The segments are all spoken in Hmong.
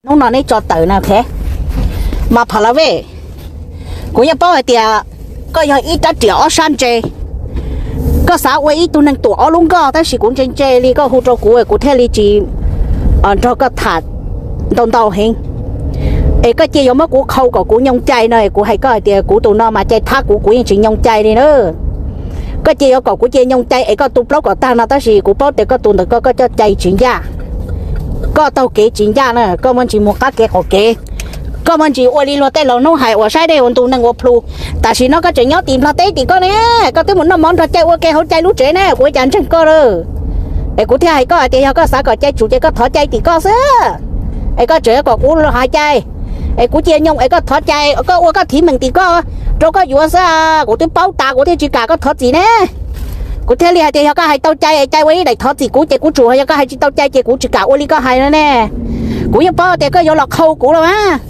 Hnub no neb tso tawm na, ok. Mas Pha La Vej, kuv yeej paub hais tias koj yog ib rab riam ob sab ntse. Koj xav ua ib tug neeg tuam ob lub nkoj, tab sis kuv ntse ntse li koj hu rau kuv, kuv thiaj li tsis nrog koj tham ntau ntau heev. Es koj cia yuav muab kuv qhau kom kuv nyoo cai no, kuv hais koj hais tias kuv tus no mas cai thab kuv, kuv yeej tsis nyoo cai li na. Koj cia yuav kom kuv cia nyoo cai es koj tu plaub kom tag no, tab sis kuv paub tias koj tus ntawm koj, koj coj cai tsis ncaj. Koj taug kev tsis ncaj na, koj muaj ntsis mus qab kev qaum kev. Koj muaj ntsis ua li luag tej laus hnub hais uas saib dej ua ntu neeg ua plhu. Tam sim no koj tseem nyob tim Nplog teb tim koj ne, koj twb mus noj mov nrog cai ua ke hauv cai lub tsev ne, kuv ua cas ntseeg koj lawm. Es kuv thiaj hais koj hais tias yog koj xav kom cai tsum ces koj thov cai tim koj xwb. Es koj tseem kom kuv los hais cai, es kuv cia nyoo es koj thov cai, koj ua koj thib meem tim koj, rau koj yuav xwb. Kuv twb paub tas kuv thiaj tsis kam koj thov txim ne. Kuv thiaj li hais tias yog koj hais tau cai es cai ua ib daim thov txim kuv ces kuv tsum, yog koj hais tsis tau cai ces kuv tsis kam ua li koj hais no ne. Kuv yeej paub tias koj yuav los qhau kuv los mas,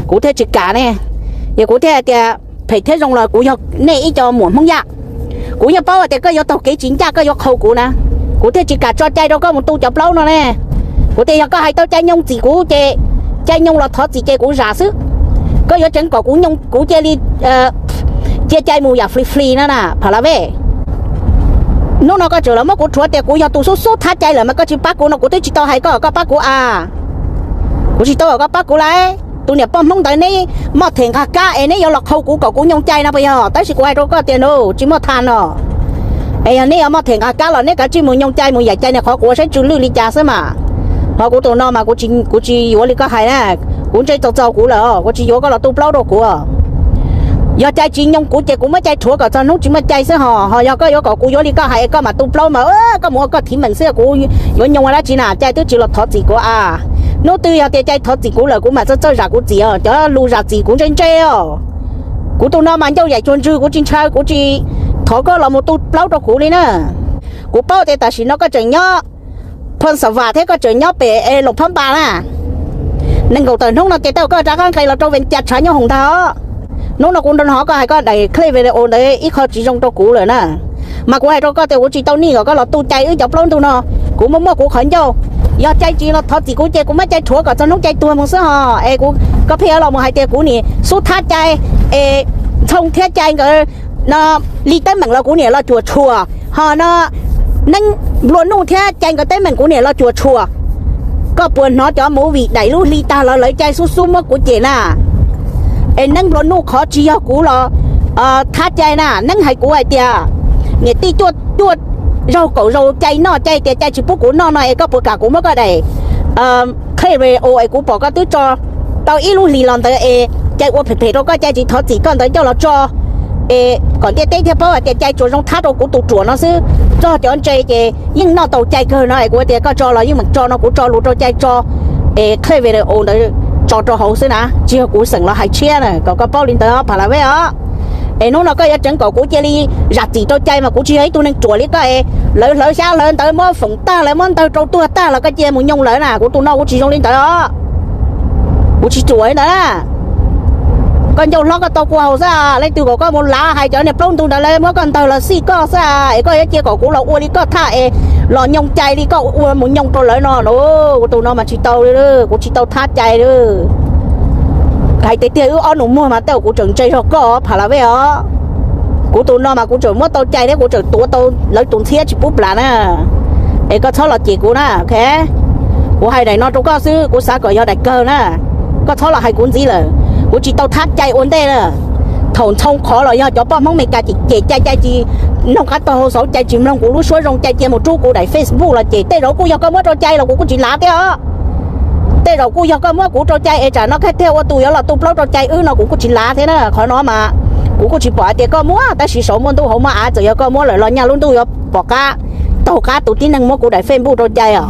kuv thiaj tsis kam ne. Yog kuv thiaj hais tias phem thiab zoo los kuv yog nej ib co muam Hmoob Yaj. Kuv yeej paub tias koj yuav taug kev tsis ncaj, koj yuav qhau kuv na, kuv thiaj tsis kam tso cai rau koj mus tu cov plaub no ne. Kuv tias yog koj hais tau cai nyoo txim kuv ces, cai nyoo los thov txim ces kuv zam xwb. Koj yuav tseev kom kuv nyoo, kuv cia li cia cai mus yam fli fli na na, Pha La Vej. Hnub no koj tseem los muab kuv rhuav tias kuv yog tus xub xub thab cai lawm mas koj tsis pab kuv no, kuv twb tsis tau hais koj, koj pab kuv a. Kuv tsis tau kom koj pab kuv lauj. Tus niam poj Hmoob ntawd neb muaj them nqa kab es neb yuav los qhau kuv kom kuv nyoo cai no puas yog? Tab sis kuv hais rau koj tias no tsis muaj tha no. Es yog neb yuav muaj them nqa kab los neb kav tsij mus nyoo cai mus yam cai, niag qhov kuv ua saib tsw lwj li cas xwb mas. Ho kuv tus no mas kuv tsis yuav li koj hais na. Kuv ntse txaus txaus kuv lawm, kuv tsis yuav koj los tu plaub rau kuv. Yog cai tsis nyoo kuv ces kuv muab cai rhuav kom txog hnub tsis muaj cai xwb ho. Ho yog koj yuav kom kuv yuav li koj hais es koj mam tu plaub mas koj mus ua koj thib meem xwb, kuv yuav nyoo ua dab tsi na? Cai twb tsis los thov txim kuv a. Hnub twg yog tias cai thov txim kuv lawm kuv mam txawj txawj zam kuv txim os, cov lus zam txim kuv ntse ntse os. Kuv tus no mas ncauj yaim cuag ntswg, kuv tsis ntshaw, kuv tsis thov koj los mus tu plaub rau kuv li na. Kuv paub tias tam sim no koj tseem nyob Phoo Xa Vam thiab koj tseem nyob pem Loos Phab Npas na. Nees nkaum tawm hnub no ces tau koj rov qab nqes los rau Vees Cas Tshav Nyooj Hoom ntag os. Hnub no kuv nrog koj hais koj daim clip video ntawd ib qho tsis zoo rau kuv lawm na. Mas kuv hais rau koj tias kuv tsis tau nij kom koj los tu cai wb cov plaub ntug no. Kuv muaj muaj kuv qhov ncauj. Yog cai tsis los thov txim kuv ces kuv muab cai rhuav kom txog hnub cai tuag mus xwb ho. Es kuv, koj pheej los mus hais tias kuv niam xub thab cai, es Ntxhoo thiab cai nkawd no li teeb meem los kuv niam los cuam tshuam ho no, Neeb Nplua Nuj thiab cai nkawd teeb meem kuv niam los cuam tshuam. Koj puas hnov cov movie daim lub hli tag los lawv cai xub xub muab kuv cem na? Es Neeb Nplua Nuj qhov tsis yog kuv los thab cai na, Neeb hais kuv hais tias niam tij cuaj cuaj zaug kaum zaus cai noj cai tias cai tsis pub kuv noj no es koj puas kam kuv muab koj daim clip video es kuv pom koj twb tso tau ib lub hlis los ntawd es cai ua phem phem rau koj, cai tsis thov txim koj ntawd coj los tso es kom ntiaj teb thiaj paub hais tias cai tsuas zoo thab rau kuv tus ruam no xwb. Txog cov ntse ces yeej noj tau cai kawg no es kuv tias koj tso los yeej meem tso no, kuv tso lus rau cai tso es clip video ntawd tso rau hauv xwb na, tsis yog kuv xeem los hais tshiab na, kom koj paub li ntawd Pha La Vej os. Es hnub no koj yuav tseev kom kuv cia li zam txim rau cai mas kuv tsis yog ib tug neeg ruam li koj es lawv hlawv xyab hlawv ntawv muab foom tag lawv muab ntawg rau tuag tag los koj cia mus nyoo lawv na, kuv tus no kuv tsis zoo li ntawd os. Kuv tsis ruam li ntawd na. Koj ncauj hlob koj tau kua haus xwb, leej twg kom koj mus lav hais cov niag plaub ntug ntawd lawv muab koj ntawg los xij koj xwb es koj yuav cia kom kuv los ua li koj thaj es los nyoo cai li koj ua mus nyoo rau lawv no. Kuv tus no mas tsis tau li, kuv tsis tau thab cai li. Hais tiag tiag wb ob nus muag mas tej zaum kuv tseem ntse zog koj Pha La Vej os. Kuv tus no mas kuv tseem muab tau cai thiab kuv tseem tuav tau lawv tus ntxhiab tsis pub plam na. Es koj txhob los cem kuv na, ok. Kuv hais daim no rau koj xwb, kuv xav kom yog daim kawg na. Koj txhob los hais kuv ntxiv lawm, kuv tsis tau thab cai ua ntej na. Thaum Ntxhoo qhov los yog cov poj Hmoob Meskas cem cai, cai tsis mloog qab taug hau xauv, cai tsis mloog kuv lub suab zoo, cai cia mus rub kuv daim Facebook los cem, tej zaum kuj yog koj muab rau cai los kuv kuj tsis lav thiab os. Tej zaum kuj yog koj muab kuv rau cai es tsam no koj thiaj ua tus yuav los tu plaub rau cai wb no kuv kuj tsis lav thiab na. Qhov no mas kuv kuj tsis pom hais tias koj muab, tab sis saum muaj ntuj hauv muaj av, txawm yog koj muab lawm los nyaj lub ntuj yuav pom qab, taug qab tus tib neeg muab kuv daim Facebook rau cai os.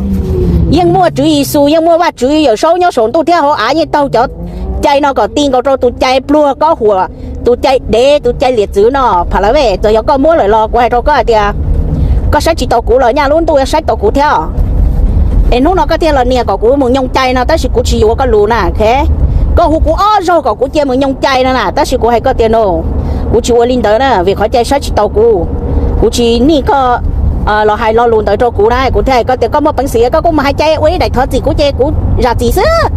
Yeej muaj Tswv Yexus, yeej muaj Vajtswv Yawmsaub nyob saum ntuj thiab hauv av, yeej taug cov cai no kom ti nkaus rau tus cai pluag kob huam, tus cai dev, tus cai liam txwv no Pha La Vej. Txawm yog koj muab lawm los kuv hais rau koj hais tias koj saib tsis taus kuv los nyaj lub ntuj yuav saib taus kuv thiab. Es hnub no koj thiaj los nias kom kuv mus nyoo cai no, tab sis kuv tsis yuav koj lus na, ok. Koj hu kuv ob zaug kom kuv cia mus nyoo cai no na, tab sis kuv hais koj tias no, kuv tsis ua li ntawd na, vim qhov cai saib tsis taus kuv. Kuv tsis nij koj los hais lo lus ntawd rau kuv na, kuv thiaj hais koj tias koj muaj peev xwm koj kuj mus hais cai ua ib daim thov txim kuv ces kuv zam txim xwb.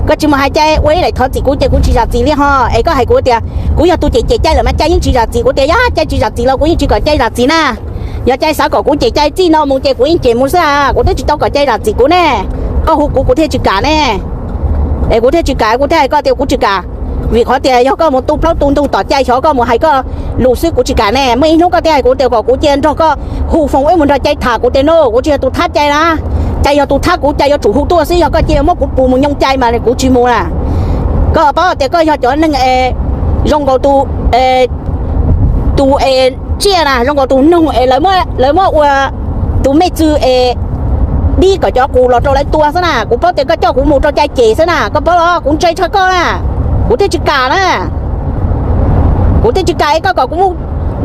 Koj tsis mus hais cai ua ib daim thov txim kuv ces kuv tsis zam txim li ho. Es koj hais kuv tias kuv yog tus cem cem cai lawm mas cai yeej tsis zam txim. Kuv tias yog cai tsis zam txim los kuv yeej tsis kom cai zam txim na. Yog cai xav kom kuv cem cai txij no mus ces kuv yeej cem mus xwb a, kuv twb tsis tau kom cai zam txim kuv ne. Koj hu kuv kuv thiaj tsis kam ne. Es kuv thiaj tsis kam, kuv thiaj hais koj tias kuv tsis kam. Vim qhov tias yog koj mus tu plaub tu ntug tom cai xyov koj mus hais koj lus xwb kuv tsis kam ne. Muaj ib hnub koj thiaj hais kuv tias kom kuv cia nrog koj hu foos wb mus nrog cai tham, kuv tias no kuv tsis yog tus thab cai na. Cai yog tus thab kuv, cai yuav tsum hu tuaj xwb, yog koj cia yuav muab kuv pus mus nyooj cai mas kuv tsis mus na. Koj paub tias koj yog cov neeg es zoo nkaus tus, tus es tsiaj na, zoo nkaus tus noog es lawv muab ua tus mej txwv es dib kom cov qus los rau lawv tua xwb na. Kuv paub tias koj coj kuv mus rau cai cem xwb na, koj paub los? Kuv ntse tshaj koj na, kuv thiaj tsis kam na. Kuv thiaj tsis kam es koj kom kuv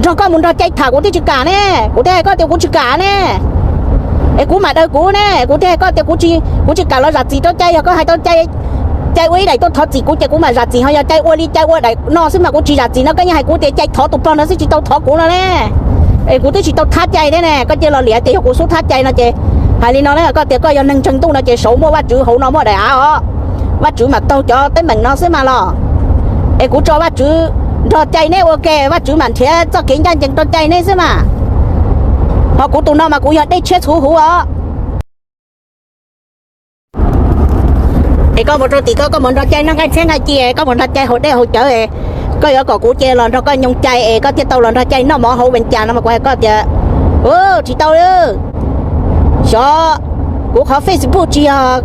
nrog koj mus nrog cai tham, kuv thiaj tsis kam ne. Kuv thiaj hais koj tias kuv tsis kam ne. Es kuv mam daws kuv ne, kuv thiaj hais koj tias kuv tsis, kuv tsis kam los zam txim rau cai, yog koj hais tau cai, cai ua ib daim tuaj thov txim kuv ces kuv mam zam txim, ho yog cai ua li cai ua daim no xwb mas kuv tsis zam txim no, koj yeej hais kuv tias cai thov tus pog no xwb tsis tau thov kuv no ne. Es kuv twb tsis tau thab cai thiab ne, koj cia los liam tias yog kuv xub thab cai no ces hais li no na, koj tias koj yog neeg ntseeg ntuj no ces saum muaj Vajtswv hauv no muaj daim av os. Vajtswv mam taug cov teeb meem no xwb mas los. Es kuv tso Vajtswv nrog cai neb ua ke, Vajtswv mam nrhiav txoj kev ncaj ncees rau cai neb xwb mas. Ho kuv tus no mas kuv yog dej tshiab txhuv huv os. Es koj mus rau tim koj, koj mus nrog cai noj nqaij txhiab nqaij ci, koj mus nrog cai haus dej haus cawv, koj yuav kom kuv cia los nrog koj nyooj cai es koj thiaj tau los nrog cai noj mov hauv Vees Cas no mas kuv hais koj tias, tsis tau li. Xyov kuv qhov Facebook tsis yog,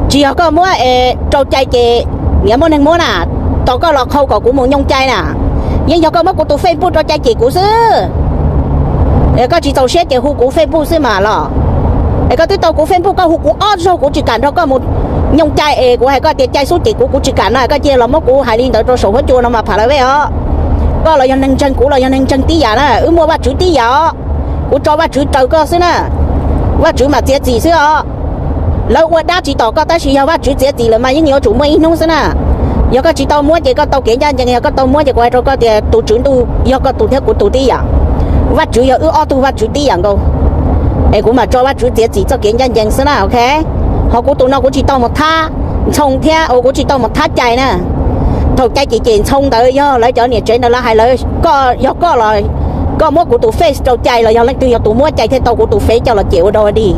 tsis yog koj muab es rau cai ces niam muaj neeg muab na, tos koj los qhau kom kuv mus nyooj cai na. Yeej yog koj muab kuv tus Facebook rau cai cem kuv xwb. Es koj tsis txaus siab ces hu kuv Facebook xwb mas los. Es koj twb tau kuv Facebook, koj hu kuv ob zaug kuv tsis kam nrog koj mus nyooj cai es kuv hais koj tias cai xub cem kuv, kuv tsis kam no, koj cia los muab kuv hais li ntawd rau saum huab cua no mas Pha La Vej os. Koj los yog neeg ntseeg, kuv los yog neeg ntseeg tib yam na, wb muaj Vajtswv tib yam os. Kuv tso Vajtswv raws koj xwb na. Vajtswv mam txiav txim xwb os. Lawv ua dab tsis tom koj tab sis yog Vajtswv txiav txim lawm mas yeej yuav tsum muaj ib hnub xwb na. Yog koj tsis tau muab ces koj tau kev ncaj ncees, yog koj tau muab ces kuv hais rau koj tias tus Tswv Ntuj yog koj tus thiab kuv tus tib yam. Vajtswv yog wb ob tug Vajtswv tib yam nkaus. Es kuv mam tso Vajtswv txiav txim txoj kev ncaj ncees xwb na, ok. Ho kuv tus no kuv tsis tau mus thab Ntxhoo thiab, kuv tsis tau mus thab cai na. Thaum cai cem cem Ntxhoo ntawd yog lawv cov niam tsev ntawd lawv hais lawv, koj yog koj los koj muab kuv tus Face rau cai los yog leej twg yog tus muab cai thiaj tau kuv tus Face coj los cem ua dog ua dig.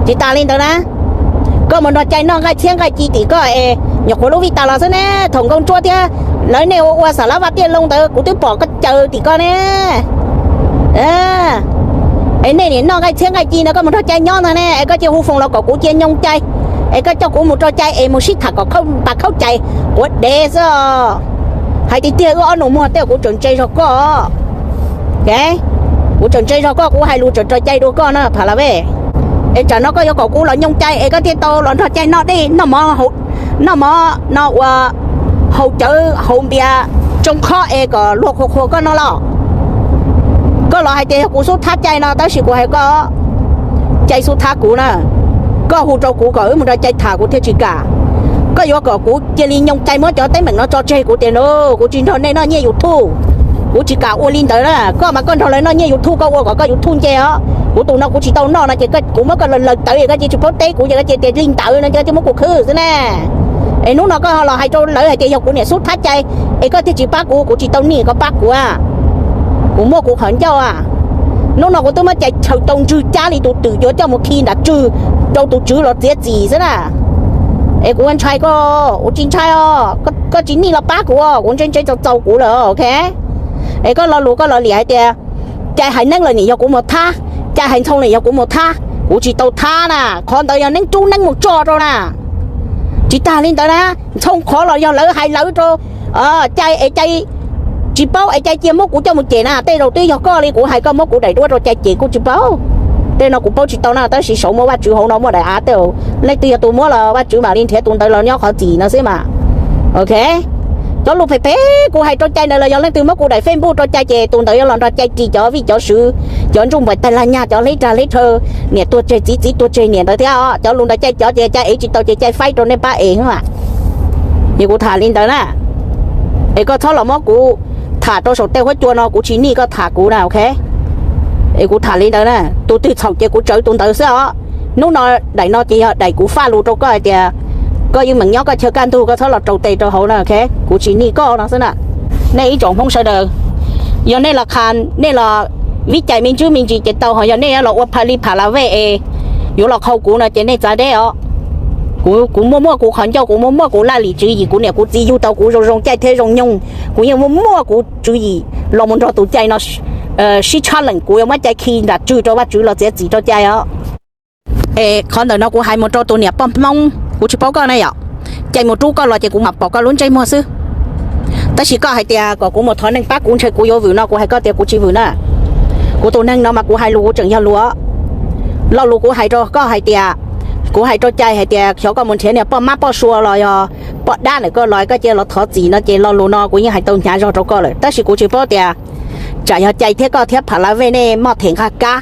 Tsis tas li ntawd na, koj mus nrog cai noj nqaij txhiab nqaij ci tim koj es nyuam qhuav lub vij tas los xwb ne, thaum Nkauj Ntsuab thiab lawv nej ua ua Xas Lav Vaj Tiaj Loo ntawd kuv twb pom koj caws tim koj ne. Es nej niam noj nqaij txhiab nqaij ci no koj mus nrog cai nyob ntag ne, es koj cia hu foos los kom kuv cia nyooj cai, es koj coj kuv mus rau cai es mus sib tham kom pas khaub cai quav dev xwb os. Hais tiag tiag wb ob nus muag tej kuv tseem ntse zog koj. Kuv tseem ntse zog koj, kuv hais lus tseem rau cai dua koj na Pha La Vej. Es tsam no koj yuav kom kuv los nyooj cai es koj thiaj tau los nrog cai noj dej noj mov, noj mov no ua haus cawv haus npias tsoo qhob es kom luag qhuas qhuas koj no los. Koj los hais tias yog kuv xub thab cai no tab sis kuv hais koj, cai xub thab kuv na. Koj hu rau kuv kom wb mus nrog cai tham kuv thiaj tsis kam. Koj yuav kom kuv cia li nyooj cai muab cov teeb meem no tso tseg, kuv tias no kuv tsis nrog nej noj nyiaj YouTube. Kuv tsis kam ua li ntawd na, koj mas koj nrog lawv noj nyiaj YouTube koj ua kom koj YouTube nce os. Kuv tus no kuv tsis tau noj no ces kuv muab koj laws laws tawv es koj cia tsis paub teb kuv ces koj cia tias li ntawd no ces koj cia muab kuv khwb xwb ne. Es hnub no koj ho los hais rau lawv hais tias yog kuv niam xub thab cai es koj thiaj tsis pab kuv, kuv tsis tau nij koj pab kuv. Kuv muaj kuv qhov ncauj a. Hnub no kuv twb muab cai chaws tau ntswg cab li tus twm yuav coj mus khi nram tswg rau tus tswv los txiav txim xwb na. Es kuv ntshai koj, kuv tsis ntshai os, koj tsis nij los pab kuv, kuv ntse ntse txaus txaus kuv lawm, ok. Es koj lo lus koj los liam hais tias cai haiv neeb lawm nim yog kuv mus thab, cai haiv Ntxhoo lawm yog kuv mus thab, kuv tsis tau thab na, qhov ntawd yog neeb rub neeb mus tso rau na. Tsis tas li ntawd na, Ntxhoo qhov los yog lawv hais lawv rau cai es cai tsis paub es cai cia muab kuv coj mus cem na, tej zaum twb yog koj li kuv hais koj muab kuv daim duab rau cai cem kuj tsis paub. Tej no kuv paub tsis tau na, tab sis saum muaj Vajtswv hauv no muaj daim av tej, leej twg yog tus muab los Vajtswv mam li nrhiav tus ntawd los nyob qhov txim no xwb mas. Ok. Cov lus phem phem kuv hais rau cai ntawd los yog leej twg muab kuv daim Facebook rau cai ces tus ntawd yuav los nrog cai ris cov vij cov sw, cov ntsuj npaim tais lag nyag, cov hleb rag hleb rhaw, niam tuag tseg txiv, txiv tuag tseg niam ntawd thiab. Cov lus ntawd cai cov ces cai ev tsis tau ces cai faib rau nej pab ev. Ces kuv tham li ntawd na. Es koj txhob los muab kuv tham rau saum tej huab cua no, kuv tsis nij koj tham kuv na, ok. Es kuv tham li ntawd na, tus twg txhaum ces kuv tsawv tus ntawd xwb os. Hnub no daim no ces yog daim kuv faj lus rau koj hais tias Koj yeej meem nyob koj chaw kaj ntug, koj txhob los rau tes rau hauv na, ok? Kuv tsis nij koj no xwb na. Nej ib tsoom Hmoob sawv daws, yog nej los qha, nej los vib cai me ntsis me ntsis ces tau, ho yog nej los ua pha li pha la vej es yuav los qhau kuv no ces nej txav deb os. Kuv, kuv muaj muaj kuv qhov ncauj, kuv muaj muaj kuv laj lim tswv yim, kuv niam kuv txiv yug tau kuv zoo zoo caij thiab zoo nyoog, kuv yeej muaj muaj kuv tswv yim los mus nrog tus cai no sib tshab leem, kuv yuav muab cai khi nram tswg rau Vajtswv los txiav txim rau cai os. Es qhov ntawm no kuv hais mus rau tus niam poj Hmoob, kuv tsis paub koj ne yom. Cai mus rub koj los ces kuv mam pom koj lub ntsej muag xwb. Tab sis koj hais tias kom kuv mus thov neeg pab kuv ntshe kuv yuav vwm no, kuv hais koj tias kuv tsis vwm na. Kuv tus neeg no mas kuv hais lus kuv tseem yog lus. Lo lus kuv hais rau koj hais tias, kuv hais rau cai hais tias xyov koj mus nrhiav niag poj mab poj sua los yog poj dab ntawm koj los koj cia los thov txim no ces lo lus no kuv yeej hais tau hnyav zog rau koj lawm, tab sis kuv tsis paub tias tsam yog cai thiab koj thiab pha la vej nej moj them nqaj kab,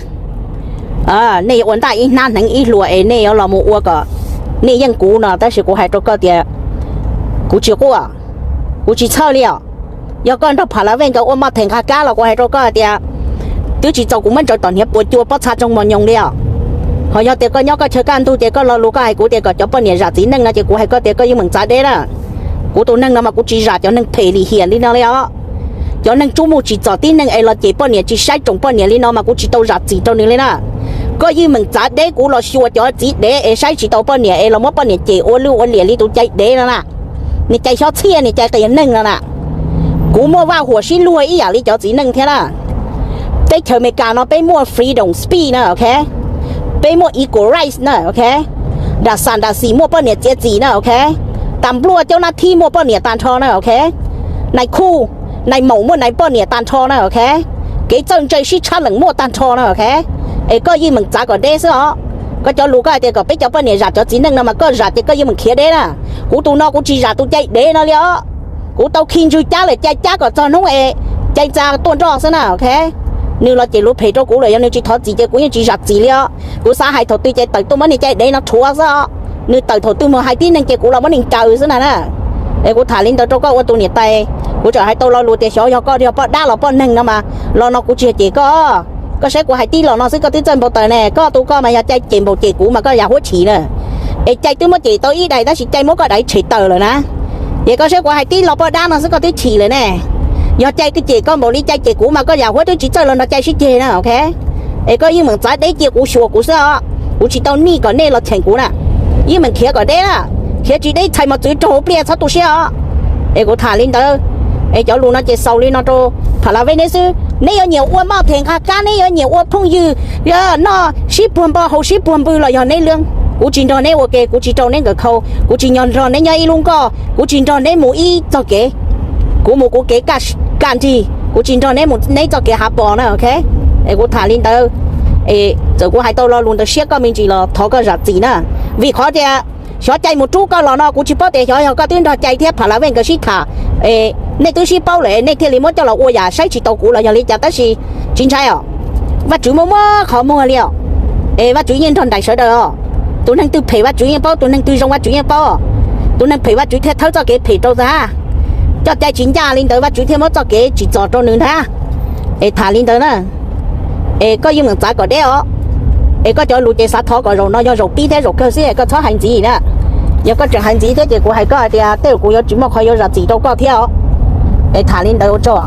nej yuav ua ntaj ib hnab hneev ib hluas es nej yuav los mus ua kom nej yeej kuv no, tab sis kuv hais rau koj tias kuv tsis quaj, kuv tsis txhawj li os. Yog koj nrog pha la vej nkawd ua moj them nqaj kab los kuv hais rau koj hais tias twb tsis txaus kuv muab ntsaws tom hniav puas cua pob txha tsoog mos nyoos li os. Ho yog tias koj nyob koj chaw kaj ntug ces koj lo lus koj hais kuv tias kom cov poj niam zam txiv neej no ces kuv hais koj tias koj yeej meem txav deb na. Kuv tus neeg no mas kuv tsis zam cov neeg phem lim hiam li no li os. Cov neeg tsuj muj tsim txom tib neeg es los cem poj niam tsis saib tsoom poj niam li no mas kuv tsis tau zam txim rau nws li na. Koj yeej meem txav deb, kuv los xyuas cov txiv dev es saib tsis taus poj niam es los muab poj niam cem ua lwj ua liam li tus cai dev no na. Niag cai xyob txhiaj, niag cai qias neeg no na. Kuv muaj vaj huam sib luag ib yam li cov txiv neej thiab na. Teb chaws Amelikas no peb muaj freedom speech na, ok. Peb muaj equal rights na, ok. Nram xam nram xis muaj poj niam txiav txim na, ok. Tas npluaj cov nab thib muaj poj niam tag nrho na, ok. Nais khuj, nais maum muaj nais poj niam tag nrho na, ok. Kev txawj ntse sib tshab leem muaj tag nrho na, ok. Es koj yeej meem txav kom deb xwb os. Koj cov lus koj hais tias kom peb cov poj niam zam cov txiv neej no mas koj zam ces koj yeej meem khiav deb na. Kuv tus no kuv tsis zam tus cai dev no li os. Kuv tau khi ntswg cab lawm, cai cab kom txog hnub es cai txa tuaj nroj xwb na, ok. Nws los cem lus phem rau kuv lawm, yog nws tsis thov txim ces kuv yeej tsis zam txim li os. Kuv xav hais thaum twg ces tawm tuaj muab niag cai dev no rhuav xwb os. Nws tawm thaum twg mus hais tib neeg ces kuv los muab nws ncaws xwb na na. Es kuv tham li ntawd rau koj ua tus niam tais, kuv tseem hais tau lo lus tias xyov yog koj yog poj dab los poj neeg no mas, los no kuv tsis cem koj. Koj saib kuv hais tib los no xwb koj twb txawj npau taws ne, koj tus koj mas yog cai cem npaum cem kuv mas koj yam huab chim na. Es cai twb muab cem tau ib daim tab sis cai muab koj daim tshem tawm lawm na. Ces koj saib kuv hais tib los poj dab no xwb koj twb chim lawm ne. Yog cai twb cem koj npaum li cai cem kuv mas koj yam huab twb tsis txawj los nrog cai sib ceg na, ok. Es koj yeej meem txav deb cia kuv xyuas kuv xwb os. Kuv tsis tau nij kom nej los cheem kuv na. Yeej meem khiav kom deb na. Khiav tsis deb txhais mos txwv raug hauv pliaj txhob tu siab os. Es kuv tham li ntawd, es cov lus no ces xaus li no rau pha la vej neb xwb. Neb yuav nyiam ua moj them nqaj kab, neb yuav nyiam ua phooj ywg, noj sib puag npo haus sib puag npw los yog neb lub. Kuv tsis nrog neb ua ke, kuv tsis rau neb nkawd khau, kuv tsis nrog neb nyob ib lub nkoj, kuv tsis nrog neb mus ib txoj kev. Kuv mus kuv kev kaj nrig, kuv tsis nrog neb mus neb txoj kev hav pos na, ok. Es kuv tham li ntawd, txawm kuv hais tau lo lus ntawd siab koj me ntsis los thov koj zam txim na. Vim qhov tias xyov cai mus rub koj los no kuv tsis paub tias xyov yog koj twb nrog cai thiab pha la vej nkawd sib tham, nej twb sib paub lawm nej thiaj li muab coj los ua yam saib tsis taus kuv los yog li cas tab sis tsis ntshai os. Vajtswv muaj muab qhov muag li os. Es Vajtswv yeej nrog nraim sawv daws os. Tus neeg twg phem Vajtswv yeej paub, tus neeg twg zoo Vajtswv yeej paub. Tus neeg phem Vajtswv thiaj thawb txoj kev phem rau ntag. Coj cai tsis ncaj li ntawd Vajtswv thiaj muab txoj kev tsim txom rau nws ntag. Es tham li ntawd na. Es koj yeej meem txav kom deb os. Es koj cov lus ces xav thov kom zaum no yog zaum pib thiab zaum kawg xwb es koj txhob hais ntxiv na. Yog koj tseem hais ntxiv thiab ces kuv hais koj hais tias tej zaum kuv yuav tsis muaj qhov yuav zam txim rau koj thiab os. Es tham li ntawd ua tsaug.